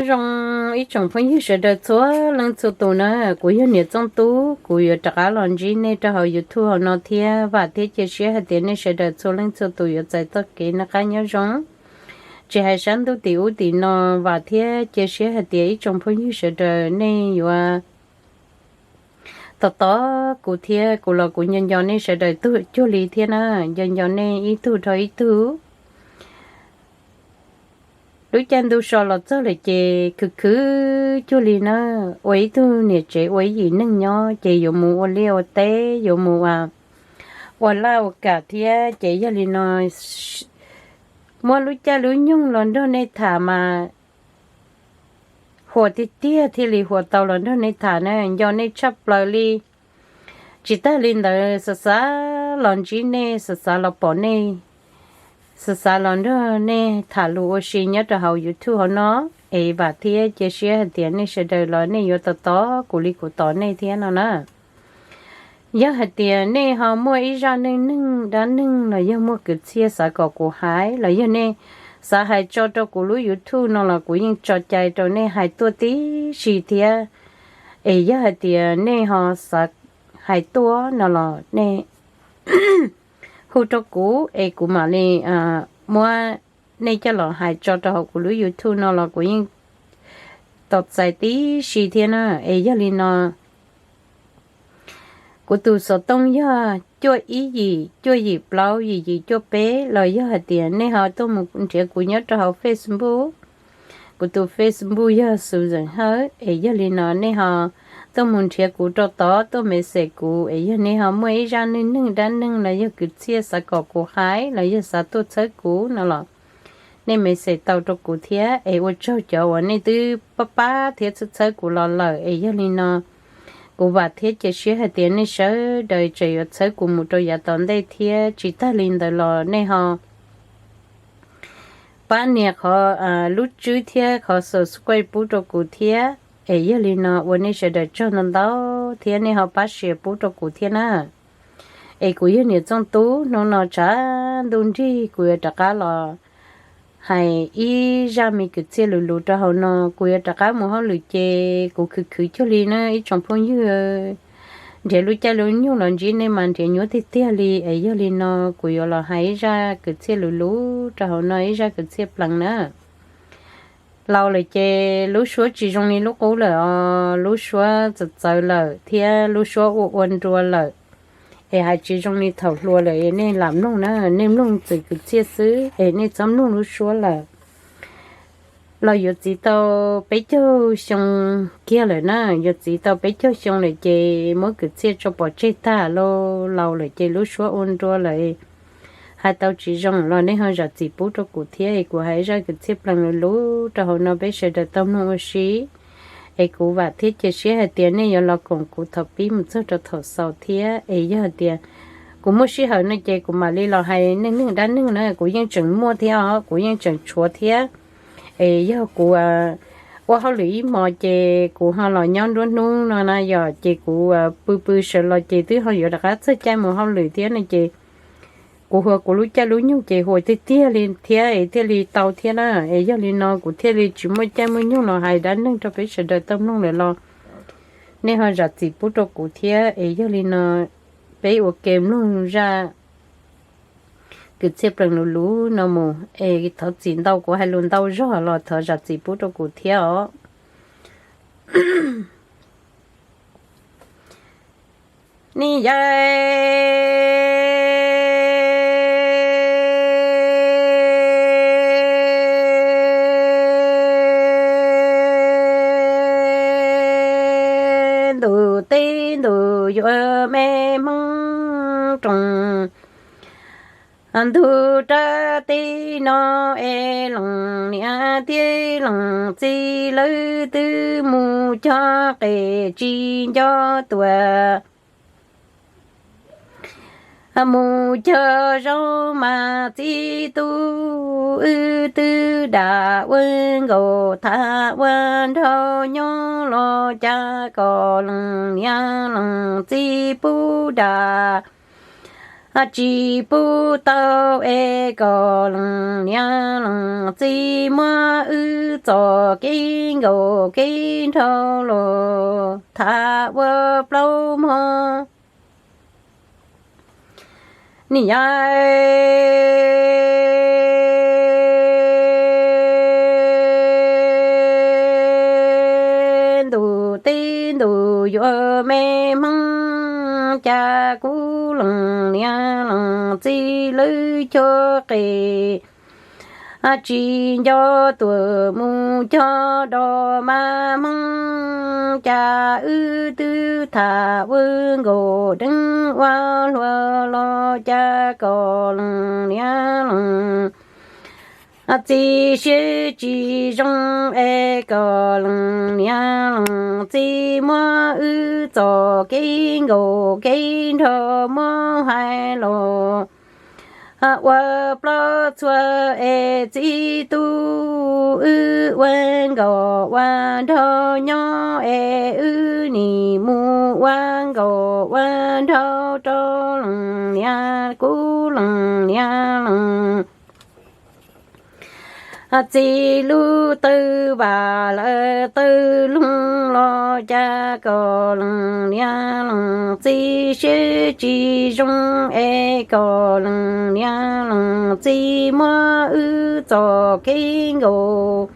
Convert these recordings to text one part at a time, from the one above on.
Nyob zoo ib tsoom phooj ywg sawv daws txhua leej txhua tus na, kuv yog niam Txooj Tub, kuv yuav rov qab los ntsib nej rau hauv YouTube hauv no thiab vam thiab cia siab hais tias nej sawv daws txhua leej txhua tus yuav txais txoj kev noj qab nyob zoo. Tsis hais sab ntuj tim ub tim no, vam thiab cia siab hais tias ib tsoom phooj ywg sawv daws nej yuav tos tos kuv thiab kuv los kuv nco nco nej sawv daws tug cuag li thiab na, nco nco nej ib tug dhau ib tug. Lub caij ntuj so los txog lawm ces khwv khwv cuag li na, ua ib tug niam tsev ua ib yim neeg nyob ces yuav mus ua liaj ua teb, yuav mus ua laj ua kam thiab ces yog li no muab lub caij lub nyoog los nrog nej tham mas huas tiag tiag thiaj li huas tau los nrog nej tham na, nco nej tshaj plaws li. Tsis tag li ntawd xav xav los ntsib nej, xav xav los pom nej, xav xav los nrog nej tham lus ua si nyob rau hauv YouTube hauv no, es vam thiab cia siab hais tias nej sawv daws los nej yuav tos tos kuv li kuv tos nej thiab no na. Yog hais tias nej ho muaj ib zaj neej neeg dab neeg los yog muaj kwv txhiaj xav kom kuv hais los yog nej xav hais tso rau kuv lub YouTube no los kuv yeej tso cai rau nej hais tuaj tib si thiab. Es yog hais tias nej ho xav hais tuaj no los nej hu rau kuv es kuv mam li muab nej coj los hais tso rau hauv kuv lub YouTube no los kuv yeej tau txais tib si thiab na. Es yog li no kuv tus xov tooj yog cuaj ib yim cuaj yim plaub yim yim cuaj peb los yog hais tias nej ho tuaj mus nrhiav kuv nyob rau hauv Facebook, kuv tus Facebook yog Susan Hawj. Es yog li no nej ho tuaj mus nrhiav kuv rau tod tuaj message kuv, es yog nej ho muaj ib zaj neej neeg dab neeg los yog kwv txhiaj xav kom kuv hais los yog xav tuaj txhawb kuv no los nej message tau rau kuv thiab. Es ua tsaug cov uas nej twb pab pab thiab txhawb txhawb kuv los lawm, es yog li no kuv vam thiab cia siab hais tias nej sawv daws tseem yuav txhawb kuv mus rau yav tom ntej thiab. Tsis tag li ntawd los nej ho pab nias qhov lub tswb thiab qhov subscribe pub rau kuv thiab. Es yog li no ua nej sawv daws tsaug ntau ntau thiab nej ho pab share pub rau kuv thiab na. Es kuv yog niam Txooj Tub, hnub no tshav ntuj nrig kuv yuav rov qab los hais ib zaj me kwv txhiaj lus lus rau hauv no. Kuv yuav rov qab mus hauj lwm ces kuv khwv khwv cuag li na ib tsoom phooj ywg. Nrhiav lub caij lub nyoog los ntsib nej mas nrhiav nyuaj tiag tiag li, es yog li no kuv yuav los hais ib zaj kwv txhiaj lus lus rau hauv no, ib zaj kwv txhiaj plees na. Laus lawm ces lub suab tsis zoo li lub qub lawm os, lub suab txawv txawv lawm thiab lub suab ua ua nrua lawm, es hais tsis zoo li thaum hluas lawm. Nej lam mloog na, nej mloog txwm kwv txhiaj xwb es nej txhob mloog lub suab lawm. Los yuav txi tau peb caug xyoo kiag lawm na, yuav txi tau peb caug xyoo lawm ces muab kwv txhiaj tso pov tseg tag lauj. Laus lawm ces lub suab ua nrua lawm, hais tau tsis zoo los nej ho zam txim pub rau kuv thiab. Es kuv hais zaj kwv txhiaj plees lus lus rau hauv no peb sawv daws tau mloog ua si. Es kuv vam thiab cia siab hais tias nej yuav los koom kuv thaum pib mus txog rau thaum xaus thiab. Es yog hais tias kuv muaj sij hawm no ces kuv mam li los hais neej neeg dab neeg na, kuv yeej tseem muaj thiab os, kuv yeej tseem tshuav thiab. Es yog kuv ua hauj lwm ib hmos ces kuv ho los nyob nruab hnub no na yom, ces kuv pw pw sawv los ces twb ho yuav rov qab txog caij mus hauj lwm thiab no ces kuv ua kuv lub caij lub nyoog ces huas tiag tiag li thiab es thiaj li tau thiab na. Es yog li no kuv thiaj li tsis muaj caij muaj nyoog los hais dab neeg rau peb sawv daws tau mloog lawm los nej ho zam txim pub rau kuv thiab. Es yog li no peb ua ke mloog zaj kwv txhiaj plees lus lus no mus. Es thov txim ntau kuv hais lus ntau zog los thov zam txim pub rau kuv thiab os. Ni yai ntuj teb ntuj yuav me hmoob roos, ntug rab teb no es leej niam thiab leej txiv lawv twb mus cog qe tsis nco tuaj. Mus cog zaub mas txiv tub wb twb dam ua nkaus tham ua nraug nyob los cas kom leej niam leej txiv pub dam tsis pub tau es kom leej niam leej txiv muab wb txoj kev nkaum kev nraug los tham ua plaub hmos. Niam yau, ntuj teb ntuj yuav me hmoov, cas kuv leej niam leej txiv lawv cog qis, tsis nco tuaj mus cog dos mas hmoov, cas wb twb tham ua nkaus deev ua hluas los cas kom leej niam leej txiv siab tsis zoo es kom leej niam leej txiv muab wb txoj kev nkaum kev nraug muab hais los ua plaub txhua es txiv tub, wb ua nkauj ua nraug nyob es wb nim mus ua nkauj ua nraug rau leej niam, kuv leej niam leej txiv lub taw vam lawm taw loog los cas kom leej niam leej txiv siab tsis zoo es kom leej niam leej txiv muab wb txoj kev nkaum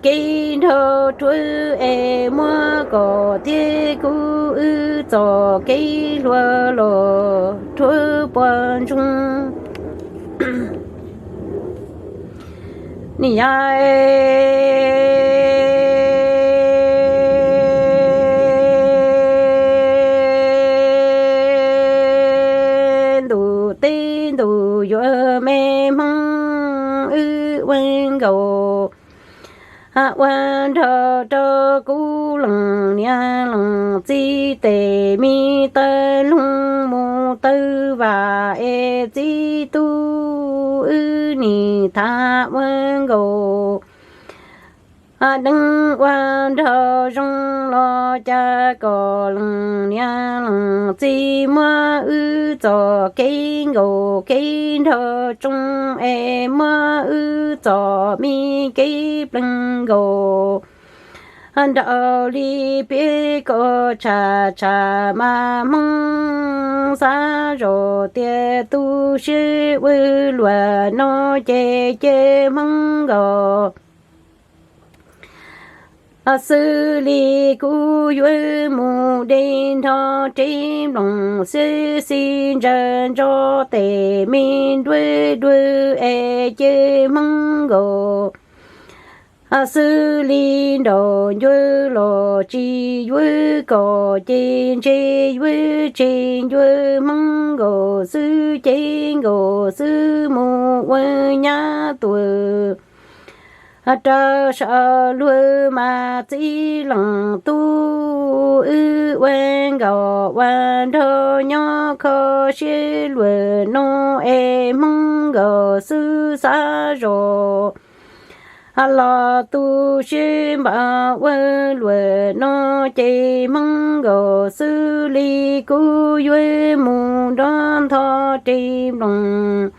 kev nraug rhuav es muab koj thiab kuv wb txoj kev hluas los rhuav puas ntsoog. Niam yau, ntuj teb ntuj yuav me hmoov, wb ua nkauj ua nraug rau kuv leej niam leej txiv tes me taw loog mus taw vam es txiv tub, wb nim tham ua nkauj deev ua nraug zoo los cas kom leej niam leej txiv muab wb txoj kev nkaum kev nraug tsoo es muab wb txoj me kev pleev nkaus nraug li piav kom tshaj tshaj mas hmoov, xav zoj tias tu siab ua luaj no ces cia hmoov nkaus xws li kuv yuav mus de nrho reb nplooj xwb, xij ntsaws ntso tes me nruab dua es cia hmoov nkaus xws li nraum ncuav los tsis yuav kom ces ntshe yuav tseg ncuav, hmoov nkaus xwb ces nkaus xwb mus ua nyab tuaj rau saum luag mas txiv leej tub, wb ua nkauj ua nraug nyob kho siab luaj no es hmoov nkaus xwb xav zoj los tu siab npaum ua luaj no ces hmoov nkaus xwb li kuv yuav mus nrov ntho reb nplooj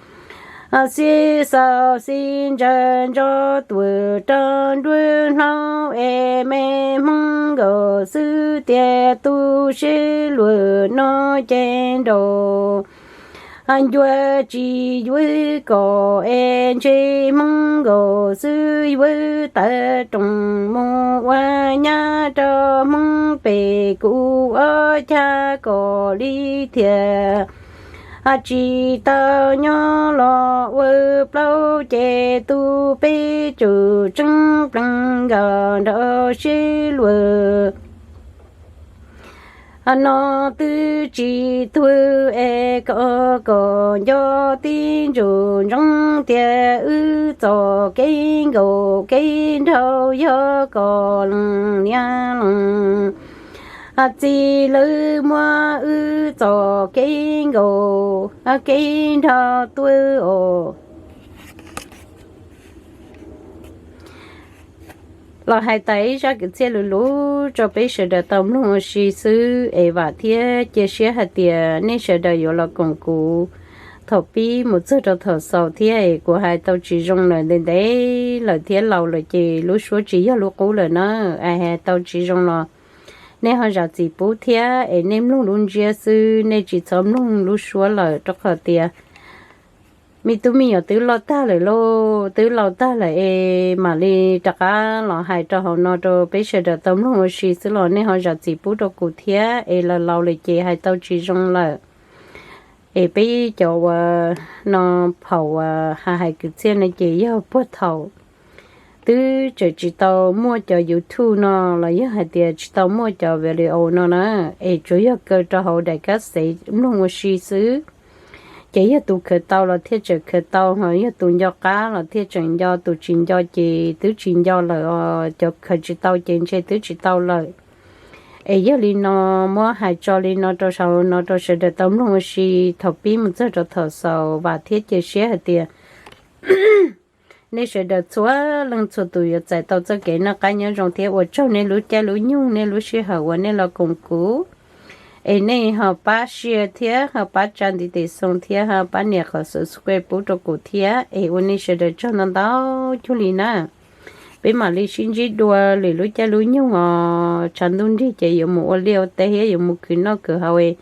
xwb, xaus xij ntsaws ntso tuaj rau nruab hlaub es me hmoov nkaus xwb tias tu siab luaj no ces nraum ncuav tsis yuav kom es ntshe hmoov nkaus xwb yuav tawm rooj mus ua nyab rau hmoov pem kuv ob cag kom li thiaj tsis tau nyob los ua plaub ces tu peb tsum tseeb pleev nkaus nraum siab luaj no twb tsis tuag es kom kom nco tib ntsuj ntsoov tias wb txoj kev nkaum kev nraug yog kom leej niam leej txiv lawv muab wb txoj kev nkaum kev nraug tuaj os. Los hais tas ib zaj kwv txhiaj lus lus. rau peb sawv daws tau mloog ua si xwb es vam thiab cia siab hais tias nej sawv daws yuav los koom kuv thaum pib mus txog rau thaum xaus thiab es kuv hais tau tsis zoo lawm ntev ntev lawm thiab laus lawm ces lub suab tsis yog lub qub lawm na, es hais tau tsis zoo los nej ho zam txim pub thiab es nej mloog lub ntsiab xwb, nej tsis txhob mloog lub suab lawm rau qhov tias me tub me nyuam twb loj tag lawm lauj, twb laus tag lawm es mam li rov qab los hais rau hauv no rau peb sawv daws tau mloog ua si xwb los nej ho zam txim pub rau kuv thiab es laus laus lawm ces hais tau tsis zoo lawm. Es peb cov uas no phaum uas hais hais kwv txhiaj no ces yog puag thaum twb tseem tsis tau muaj cov YouTube no los yog hais tias tsis tau muaj cov video no na, es tsuas yog kaw rau hauv daim kab xev mloog ua si xwb. Ces yog tus khaws tau los thiaj tseem khaws tau, ho yog tus nco qab los thiaj tseem nco, tus tsis nco ces twb tsis nco lawm os, cov khaws tsis tau ces ntshe twb tsis tau lawm. Es yog li no muab hais tso li no rau saum no rau sawv daws tau mloog ua si thaum pib mus txog rau thaum xaus, vam thiab cia siab hais tias nej sawv daws txhua leej txhua tus yuav txais tau txoj kev noj qab nyob zoo thiab ua tsaug nej lub caij lub nyoog nej lub sij hawm uas nej los koom kuv. Es nej ho pab share thiab ho pab tsa ntiv tes xoo thiab ho pab nias qhov subscribe pub rau kuv thiab es ua nej sawv daws tsaug ntau ntau cuag li na. Peb mam li sib ntsib dua lwm lub caij lub nyoog os, tshav ntuj nrig ces yuav mus ua liaj ua teb thiab yuav mus khwv noj khwv haus.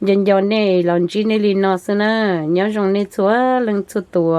Nco nco nej los ntsib nej li no xwb na. Nyob zoo nej txhua leej txhua tus.